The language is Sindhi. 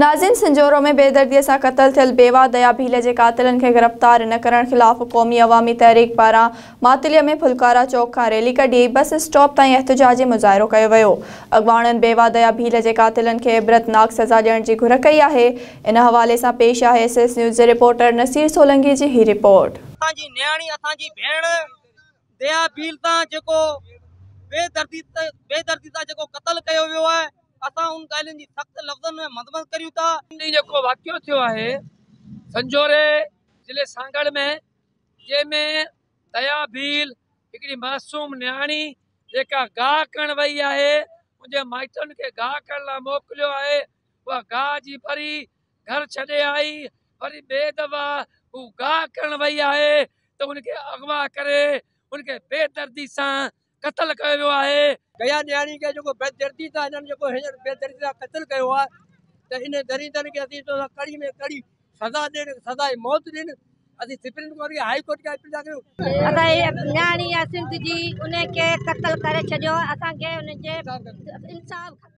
ناظم سنجهورو ۾ بيدردي سان قتل ٿيل بيوا ديا ڀيل جي قاتلن کي گرفتار نه ڪرڻ خلاف قومي عوامي تحريڪ پاران ماتلي ۾ ڦلڪارا چوڪ کان ريلي ڪڍي بس اسٽاپ تائين احتجاجي مظاهرو ڪيو ويو. اڳواڻن بيوا ديا ڀيل جي قاتلن کي عبرتناڪ سزا ڏيڻ جي گهر ڪئي آهي. ان حوالي سان پيش آهي ايس ايس نيوز جي رپورٽر نصير سولنگي جي هي رپورٽ. اسان جي نياڻي اسان جي ڀيڻ ديا ڀيل تان جيڪو بيدردي بيدردي سان جيڪو قتل ڪيو ويو آهي اسان ان ڳالهين جي سخت لفظن ۾ مذمت ڪريون ٿا. ڏينهن جيڪو واقعو ٿيو آهي سنجهوري ضلعي سانگهڙ ۾ جنهن ۾ ديا ڀيل هڪڙي معصوم نياڻي جيڪا گاهه ڪرڻ وئي آهي ان جي مائٽن کي گاهه ڪرڻ لاء موڪليو آهي اها گاهه جي ڀري گهر ڇڏي آئي وري ٻئي دفعا هو گاهه ڪرڻ وئي آهي ته ان کي اغوا ڪري ان کي بي دردي سان قتل ڪيو ويو آهي. ديا نياڻي کي جيڪو بي دردي سان هنن جيڪو هينئر بي دردي سان قتل ڪيو آهي ته ان درندن کي اسين چئون ٿا ڪڙي ۾ ڪڙي سزا ڏين سزاء موت ڏين اسين سپريم ڪورٽ کي هائي ڪورٽ کي اپيل ٿا ڪريون. اسان جي نياڻي آ سنڌ جي ان کي قتل ڪري ڇڏيو اسان کي ان جي انصاف کپي.